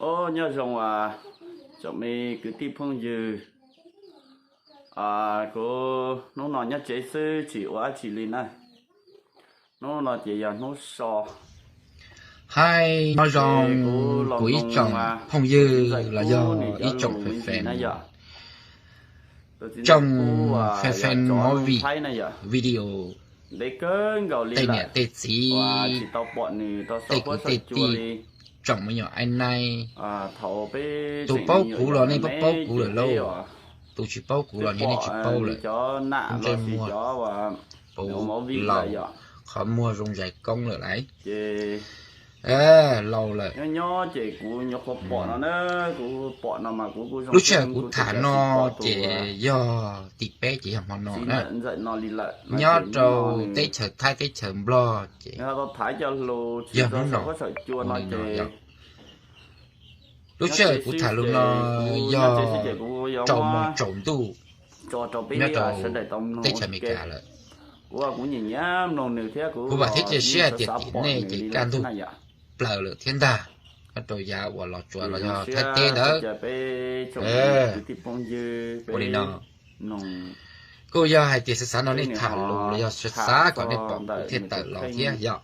Nyob zoo tsoom me kwv tij phooj ywg, kuv hnub no nyob tsev xwb tsis ua dab tsi li na. Hnub no ces yog hnub so. Hais nyob zoo kuv ib tsoom phooj ywg los yog ib tsoom fans, tsoom fans movie, video, tej niam tej txiv, tej kwv tej tij, tsoom me nyuam ai nai. Tus paub kuv los nej paub paub kuv lawm lauj, tus tsis paub kuv los nej tsis paub lawm. Ntsej muag puv laus, qhov muag zoo zais koob lawm lauj. Laus lawm. Lub sij hawm kuv tham no ces yog tim peb ces yog hmo no na. Nyob rau teb chaws Thaib teb chaws Nplog ces yog hnub no, hmo li no yog. Lub sij hawm kuv tham lus no yog rau moos tsaus ntuj nyob rau teb chaws Amelikas lawm. Kuv vam thiab cia siab hais tias tim nej ces kaj ntug plaws lawm thiab ntag, nyob rau yav uas Los Tsuas los yog Thaib teb ntawd. Ua li no, kuj yog hais tias xav xav no nej tham lus los yog xav kom nej pom kuv thiaj tawm los thiab yom.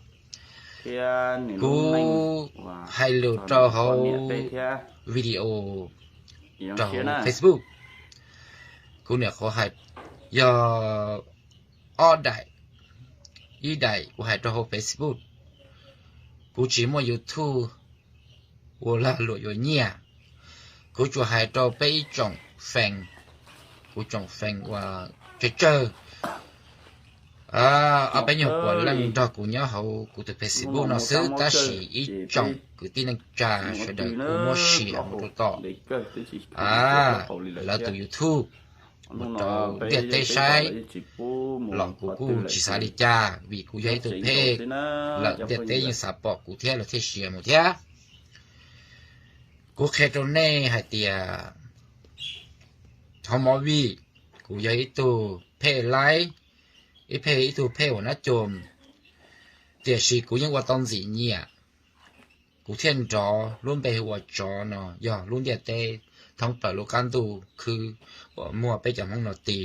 Kuv hais lus rau hauv video, rau hauv Facebook. Kuv nyuam qhuav hais yog ob daim, ib daim kuv hais rau hauv Facebook. Kuv tsis muaj YouTube ua lag luam yuav nyiaj. Kuv tsuas hais rau peb ib tsoom fans, kuv tsoom fans uas tsawg tsawg, ob peb nyuag puas leej nrog kuv nyob hauv kuv tus Facebook no xwb, tab sis ib tsoom kwv tij neej tsa sawv daws kuj muab sia mus rau tom lawv tus YouTube mus rau ntiaj teb saib los kuv kuj tsis xav li cas, vim kuv yog ib tug phej lawm ntiaj teb yeej xav pom kuv thiab lawv thiaj sia mus thiab. Kuv qhia rau nej hais tias hauv movie kuv yog ib tug phej laib, ib phej, ib tug phej uas nab coo, tiam sis kuv yeej ua tau ntxim nyiam, kuv thiaj nrov lub npe hu ua Tsov no yog lub ntiaj teb thoob plaws lub qab ntuj khwb uas muaj peb cov Hmoob no ti.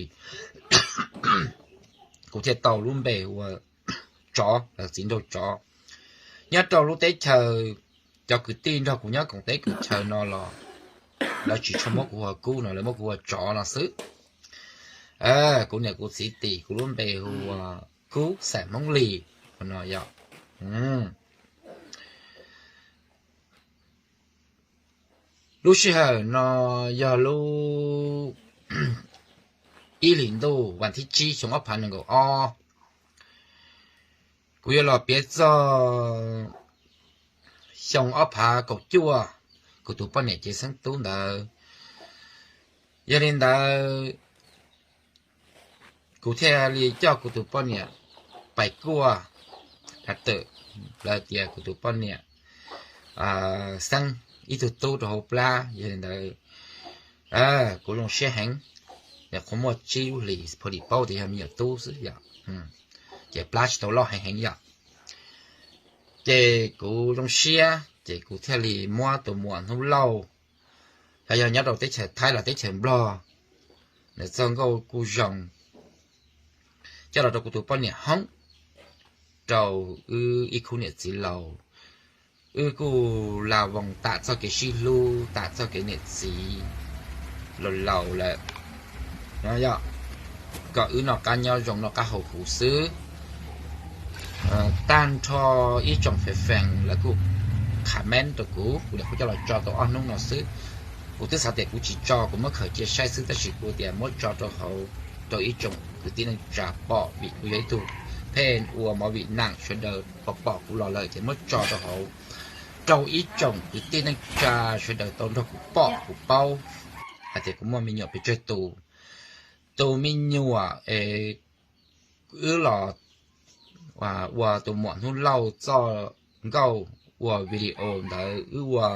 Kuv thiaj tau lub npe hu ua Tsov los Txiv Nraug Tsov. Nyob rau lub teb chaws, cov kwv tij nrog kuv nyob koom teb koom chaw no los lawv tsis tshua muab kuv hu ua Kub no, lawv muab kuv hu ua Tsov no xwb. Kuv niam kuv txiv tis kuv lub npe hu ua Kub xeem Hmoob Lis no yom. Lub sij hawm no yog lub ib hlis ntuj vas thib tsib xyoo ob phav nees nkaum ob. Kuv yuav los piav txog xyoo ob phav kaum cuaj, kuv tus poj niam cev xeeb tub ntawd. Yog li ntawd, kuv thiaj li coj kuv tus poj niam pais kuaj. Thaum twg lawv tias kuv tus poj niam xeeb ib tug tub rau hauv plab, yog li ntawd kuv zoo siab heev. Nyuam qhuav muaj tsib lub hlis, pha dim paub tias yog me nyuam tub xwb yom, ces plab tsis tau loj heev heev yom. Ces kuv zoo siab ces kuv thiaj li muab tus muam Hnub Lauj, yog nyob rau teb chaws Thaib los teb chaws Nplog, nws txoj nkauj kuj zoo, coj los rau kuv tus poj niam hoob rau wb ib khub niam txiv laus. Wb kuj la voos tam txoj kev sib hlub, tam txoj kev niam txiv laus laus lawm no yom, kom wb noj qab nyob zoo noj qab haus huv xwb. Tag nrho ib tsoom fem fees lawv kuj comment rau kuv, kuv niam kuv coj los tso tau ob hnub no xwb. Kuv twb xav tias kuv tsis tso, kuv muab khaws cia saib xwb, tab sis kuv tias muab tso rau hauv rau ib tsoom kwv tij neej tsa pom, vim kuv yog ib tug phej ua movie nam, sawv daws pom pom kuv los lawm ces muab tso rau hauv rau ib tsoom kwv tij neej tsa sawv daws tau nrog kuv pom kuv paub hais tias kuv muaj me nyuam pes tsawg tus. Tus me nyuam es wb los ua tus muam Hnub Lauj txoj nkauj ua video ntawd wb ua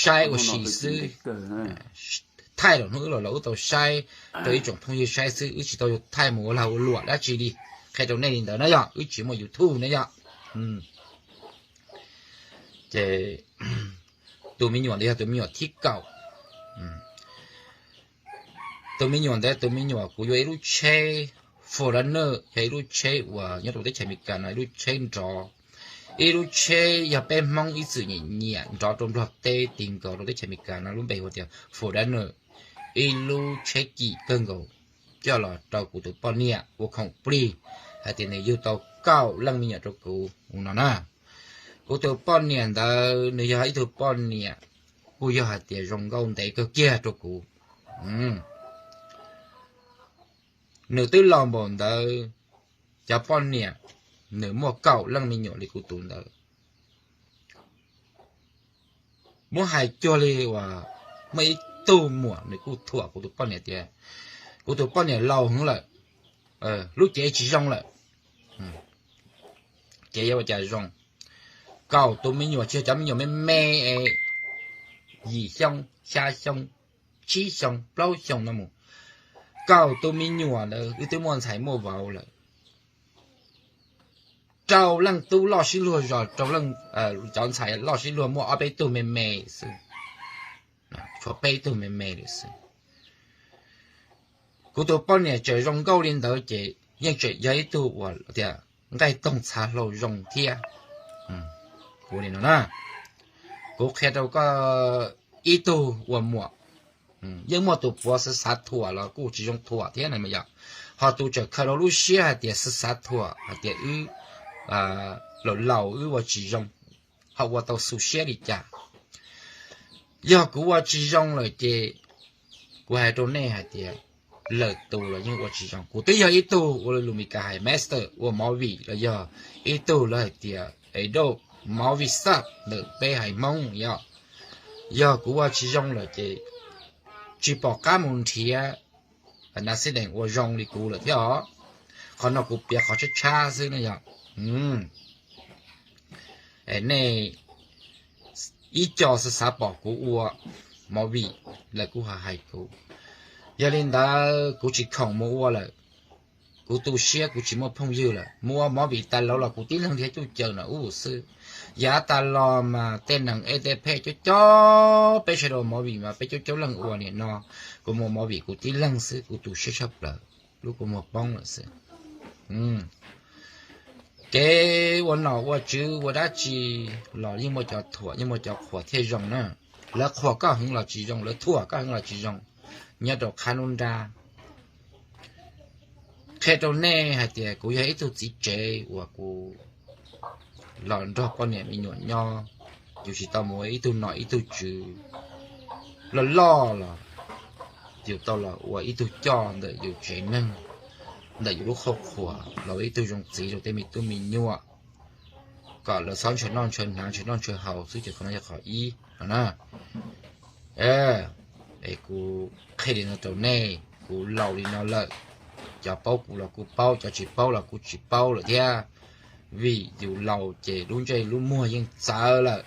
saib ua si xwb. Thaij los hnub wb los los wb tau saib rau ib tsoom phooj ywg saib xwb, wb tsis tau thaij mus ua lag ua luam dab tsi li. Qhia rau nej li ntawd na yom, wb tsis muaj YouTube na yom. Ces tus me nyuam ntawd yog tus me nyuam thib kaum. Tus me nyuam ntawd, tus me nyuam kuv yuav ib lub tsheb Forerunner, yog ib lub tsheb uas nyob rau teb chaws Amelikas no, ib lub tsheb nrov, ib lub tsheb yog peb Hmoob ib txwm nyiam nyiam nrov rau Nplog teb, tig nkaus rau teb chaws Amelikas no, lub npe hu tias Forerunner, ib lub tsheb kim kawg nkaus, coj los rau kuv tus poj niam ua khoom plig, hais tias nws yug tau kaum leej me nyuam rau kuv no na. Kuv tus poj niam ntawd nws yog ib tug poj niam kuj yog hais tias zoo nkauj ntev kawg kiag rau kuv. Nws twb laus npaum ntawd, cov poj niam, nws muaj kaum leej me nyuam li kuv tus ntawd. Muab hais cuag li uas muaj ib tug muam nws kuj thuam kuv tus poj niam tias, kuv tus poj niam laus heev lawm, lub cev tsis zoo lawm. Ces yuav ua cas zoo, kaum tus me nyuam, tsis yog cov me nyuam me me, yim xyoo, xya xyoo, tsib xyoo, plaub xyoo no mus, kaum tus me nyuam ntawd wb twb muaj ntxhais muaj vauv lawm. Rau leej tub loj sib luag zos, rau leej, cov ntxhais loj sib luag muaj ob peb tug me me xwb, tshuav peb tug me me lawm xwb. Kuv tus poj niam tseem zoo nkauj li ntawd ces yeej tseem yog ib tug uas tias nqaij toog txha hlau zoo thiab. Kuv li no na, kuv qhia rau koj, ib tug ua muam yeej muaj tus puav xav xav thuam los kuj tsis zoo thuam thiab na yom. Ho tus tseem khaws rau lub siab hais tias xav xav thuam hais tias wb laus laus wb ua tsis zoo, ho ua tau xu siab li cas. Yog kuv ua tsis zoo lawm ces kuv hais rau nej hais tias lwm tus los yeej ua tsis zoo. Kuv twb yog ib tug ua li lus Meskas hais master ua movie los yog ib tug lawv hais tias edit movie star ntawm peb haiv Hmoob yom. Yog kuv ua tsis zoo lawm ces tsis pom qab mus nrhiav nas xib dees ua zoo li kuv lawm thiab os. Qhov no kuv piav qhov tshab tshab xwb na yom. Nej ib co xav xav pom kuv ua movie lawv kuj ho hais kuv. Yog li ntawd kuv tsis khoom mus ua lawm. Kuv tu siab kuv tsis muaj phooj ywg lawm, mus ua movie tas los los kuv tib leeg thiab cuj caw no ub xwb. Yav tas los mas tej neeg ej tej pheej coob coob, peb sawv daws movie mas peb coob coob leej ua, nim no kuv mus movie kuv tib leeg xwb, kuv tu siab tshaj plaws, lub kua muag poob lawm xwb. Kev ua nom ua tswv ua dab tsi los yeej muaj cov thuam yeej muaj cov qhuas thiaj zoo na. Lawv qhuas koj heev los tsis zoo, lawv thuam koj heev los tsis zoo. Nyob rau qhab nruab nrab, qhia rau nej hais tias kuv yog ib tug txiv tsev uas kuv los nrog poj niam me nyuam nyob, yus tsis tau mus ua ib tug nom ib tug tswv. Loj loj los yus tau los ua ib tug coj ntawm yus tsev neeg, ntawm yus lub qhuab qhuas los ua ib tug zoo txiv rau tej me tub me nyuam, kom lawv txhob ntshaw noj ntshaw hnav ntshaw noj ntshaw haus xwb ces qhov no yog qhov ib no na. Es kuv qhia li no rau nej, kuv laus li no lawm, cov paub kuv los kuj paub, cov tsis paub los kuj tsis paub lawm thiab. Vim yus laus ces lub ntsej lub muag yeej txawv lawm,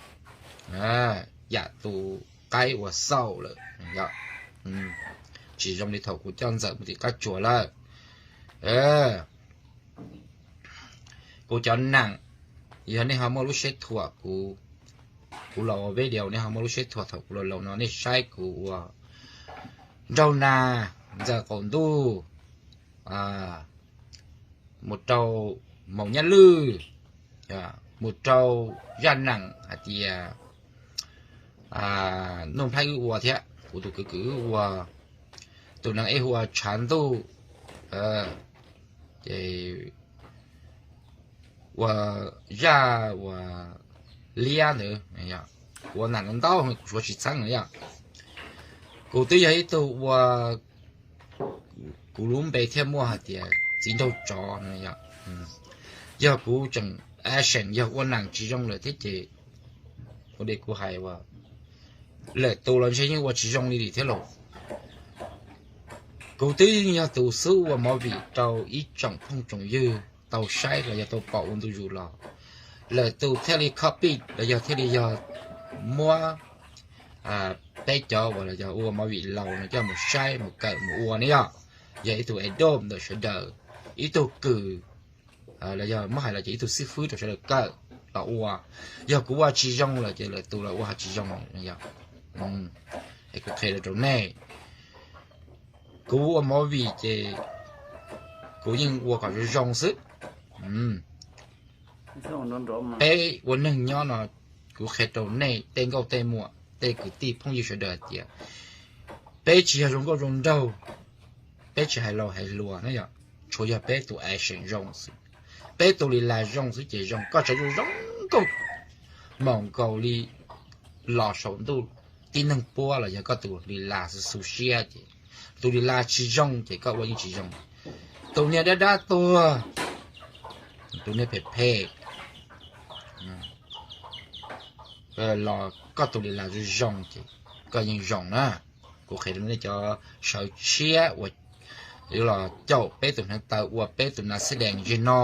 yam tus qaib uas xaum lawm, tsis zoo li thaum kuv coj Ntxawm mus tim qab tsuas lawm. Kuv cov nam, yog nej ho muaj lub siab thuam kuv, kuv los ua video nej ho muaj lub siab thuam thaum kuv laus laus no nej saib kuv ua Nraug Nas, Ntxawm Qaum Ntuj, mus rau Maum Nyaj Lwj, mus rau Zaj Nam hais tias Nuj Nplhaib wb ua thiab, kuv tus kwv kwv wb ua, tus neeg ej hu ua Tshav Ntuj, ces ua Zaj ua Liab ntawd, kuv ua nam ntau ntau kuv suav tsis txheeb na yom. Kuv twb yog ib tug ua, kuv lub npe thiaj muaj hais tias Txiv Nraug Tsov no yom. Yog kuv tseem action yog ua nam tsis zoo lawm thiab ces ua li kuv hais uas lwm tus los ntshe yeej ua tsis zoo li li thiab lauj. Kuv twb yeej yog tus xub ua movie rau ib tsoom phooj tsoom ywg tau saib los yog tau pom ua ntu zus los, lwm tus thiaj li copy los yog thiaj li yog muab peb cov uas los yog ua movie laus no coj mus saib mus kawm mus ua ne yom. Yog ib tug idol ntawm sawv daws, ib tug kws los yog muab hais los ces ib tug xib fwb rau sawv daws kawm. los ua. Yog kuv ua tsis zoo lawm ces lwm tus los ua ho tsis zoo. Yog, es kuv qhia rau nej, kuv ua movie ces kuv yeej ua kom zoo zoo xwb. Peb ua neeg nyob no, kuv qhia rau nej tej nkauj tej muam tej kwv tij phooj ywg sawv daws hais tias peb tsis yog zoo nkauj zoo nraug, peb tsis hais laus hais hluas na yom, tsuas yog peb tus action zoo xwb, peb tus li las zoo xwb ces zoo. Koj tseem zoo zoo nkauj maum nkaus li los saum ntuj tib neeg puab los yog koj tus li las xu siab ces, tus li las tsis zoo ces koj ua yeej tsis zoo. Tus niag dab dab tuag, tus niag phem phem los koj tus li las zoo zoo ces koj yeej zoo na. Kuv qhia rau nej cov sawv tshiab uas yuav los caum peb tus hneev taw ua peb tus nas xib dees zig no.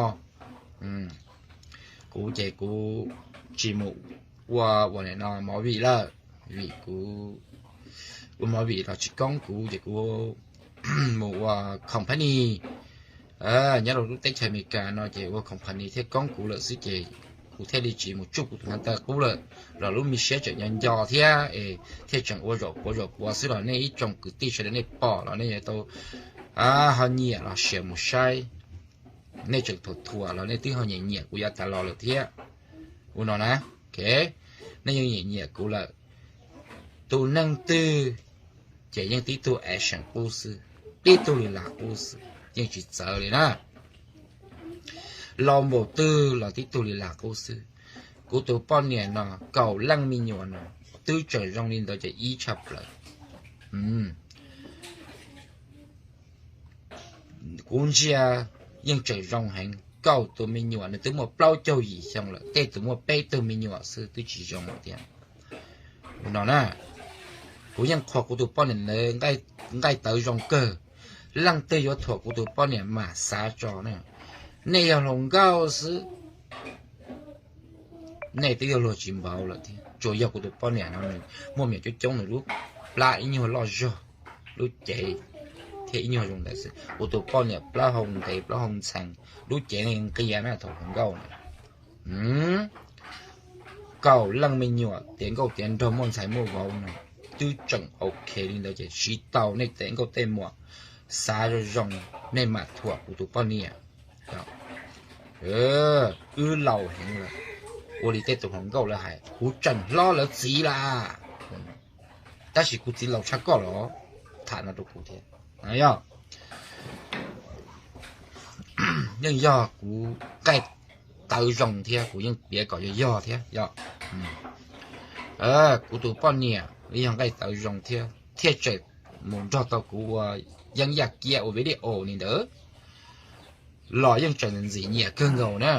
Kuv ces kuv tsis mus ua ua no movie lawm, vim kuv ua movie los tsis koob kuv ces kuv mus ua company nyob rau lub teb chaws Amelikas no ces ua company thiaj koob kuv lawm xwb ces kuv thiaj li tsis mus tsuj kuv tus hneev taw qub lawm. Los lub me siab tseem nco nco thiab es thiaj tseem ua zaum puav zaum puav xwb los nej ib tsoom kwv tij sawv daws nej pom los nej yuav tau ho nyiam los sia mus saib. Nej tseem thuam thuam los nej twb ho nyiam nyiam kuv yav tas los lawm thiab. Ua no na, ok, nej yeej nyiam nyiam kuv lawm. Tus neeg twg ces yeej tib tug action qub xwb, tib tug li las qub xwb, yeej tsis txawv li na. Laus npaum twg los tib tug li las qub xwb. Kuv tus poj niam no, kaum leej me nyuam no, twb tseem zoo li ntawd ces ib tshaj plaws. Kuv ntsia yeej tseem zoo heev, kaum tus me nyuam nws twb muaj plaub caug yim xyoo lawm, tej tus muaj peb tug me nyuam xwb twb tsis zoo lawm tiag. No na, kuv yeej qhuas kuv tus poj niam ntawd nqaij tawv zoo kawg. Leej twg yuav thuam kuv tus poj niam mam xav tso na. Nej yog hluas nkauj xwb, nej twb yog luag tsis npaum lawm thiab. Tsuas yog kuv tus poj niam no nws muaj me nyuam coob coob, nws lub plab ib nyuag loj zog, lub cev thiab ib nyuag zoo ntawd xwb. Kuv tus poj niam plaub hau ntev plaub hau ntxhee, lub cev nqia na thaum hluas nkauj na. Kaum leej me nyuam tiav nkauj tiav nraug muaj ntxhais muaj vauv no twb tseem ok li ntawd ces tsis tau nej tej nkauj tej muam xav zoo zoo, nej mam thuam kuv tus poj niam. Wb laus heev lawm, ua li tej tus hluas nkauj lawv hais, kuv tseem hlob lawv txiv lawm, tab sis kuv txiv laus tshaj koj los. Tham no rau kuv thiab, yog yeej yog kuv nqaij tawv zoo thiab kuv yeej piav kom yog yog thiab yog. Kuv tus poj niam yog nqaij tawv zoo thiab thiaj tseem mus nrog tau kuv ua yeeb yaj kiab ua video li ntawd los yeej tseem ntxim nyiam kawg nkaus na.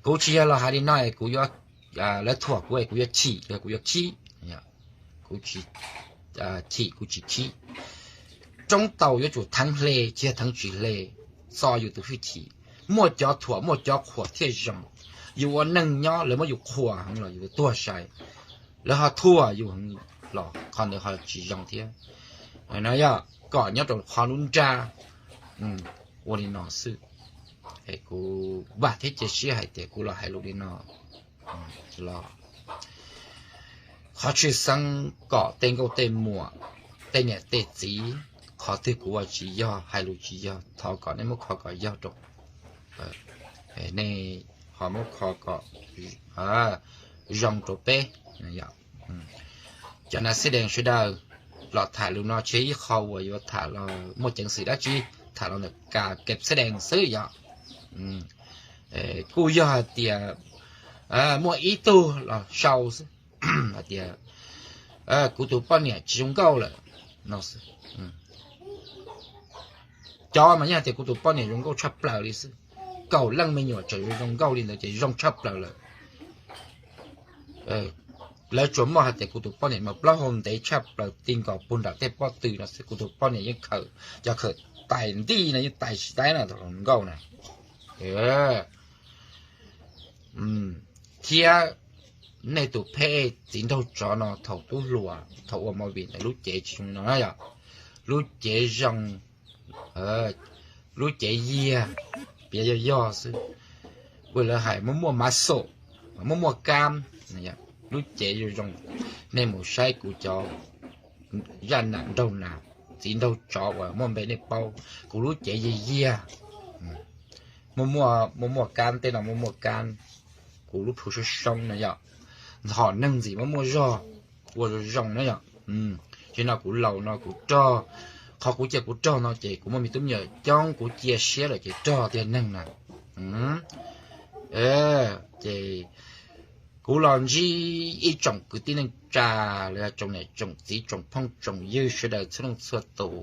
Kuv tsis yog los hais li no es kuv yuav, lawv thuam kuv es kuv yuav chim, kuv yuav khib. Kuv tsis chim, kuv tsis khib. Roob taus yuav tsum theev hle, tsis yog theev tsis hle, txo yus tus hwj chim. Muaj cov thuam muaj cov qhuas thiaj zoo. Yus ua neeg nyob lawv muab yus qhuas heev los yus tuag sai, lawv ho thuam yus heev los qhov ntawd ho tsis zoo thiab. No yog kom nyob rau qhov lub nrab ua li no xwb. Kuv vam thiab cia siab hais tias kuv los hais lus li no los qhov tshwj xeeb kom tej nkauj tej muam, tej niam tej txiv, qhov twg kuv ua tsis yog, hais lus tsis yog, thov kom nej muab kho kom yog rau, nej ho muab kho kom zoo rau peb. Cov nas xib dees sawv daws los tham lus no tsis yog ib qho uas yuav tham los muaj ceev xwm dab tsi, tham los ntawm kas keb xib dees xwb yom. Kuj yog hais tias muaj ib tug los sau xwb hais tias kuv tus poj niam tsis zoo nkauj lawm no xwb. Cov mas yeej hais tias kuv tus poj niam zoo nkauj tshaj plaws li xwb. Kaum leej me nyuam tseem zoo zoo nkauj li ntawd ces zoo tshaj plaws lawm. Lawv tsuas muaj hais tias kuv tus poj niam mas plaub hau ntev tshaj plaws ti nkaus puag nram tej pob tw no xwb, kuv tus poj niam yeej khawm, cov khawm tais nti no yeej tais tsis taib na thaum hluas nkauj na. Thiab nej tus pheb txiv nraug tsov no thaum tub hluas thaum ua movie ntawd lub cev tsis zoo no yom, lub cev zoo, lub cev yiag, piav yog yog xwb. Ua lawv hais muaj muaj mav xom, muaj muaj kab, lub cev zoo zoo. Nej mus saib kuv cov zaj nam nraug nas, txiv nraug tsov uas muaj npe nej paub, kuv lub cev yiag yiag, muaj muaj kab, tej no muaj muaj kab. Kuv lub plhu soob soob no yom, hom neeg ntxim muaj muaj zog, ua zoo zoo na yom. Tsis no kuv laus no kuv rog, qhov kuv cia kuv rog no ces kuv muaj me tub me nyuam coob, kuv cia siab lawm ces rog tiag neeg na. Ces kuv los ntsib ib tsoom kwv tij neej tsa, los yog tsoom niam tsoom txiv tsoom phooj tsoom ywg sawv daws txhua leej txhua tus,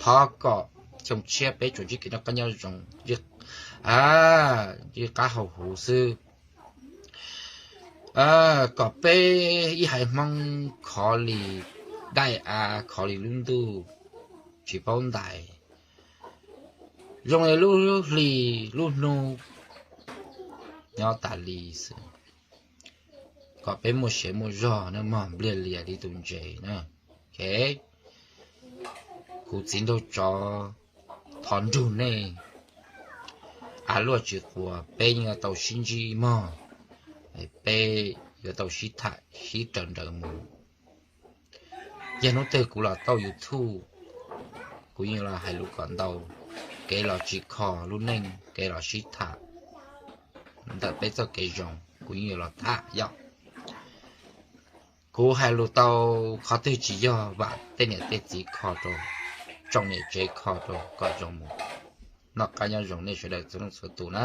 thov kom xyoo tshiab peb tsuas ntsib kev noj qab nyob zoo, ntsib qab hau huv xwb, kom peb ib haiv Hmoob khov li daim av, khov li lub ntuj tsis paub ntais, zoo li lub hli lub hnub nyob tas li xwb, kom peb muaj siav muaj zog na mog, npliag lias li tus ntses na. Kuv txiv nraug tsov, thov nrug nej, av luaj tsis quas, peb yeej yuav tau sib ntsib mog, peb yuav tau sib tham sib raws nraws mus. Yog hnub twg kuv los tau YouTube, kuv yeej los hais lus kom ntau, kev los tsis kho lub neej, kev los sib tham, ntawm peb txoj kev zoo kuv yeej yuav los tham yom. Kuv hais lus tau, qhov twg tsis yog vam tej niam tej txiv kho rau, tsoom niam tsev kho rau kom zoo mus. Noj qab nyob zoo nej sawv daws txhua leej txhua tus na.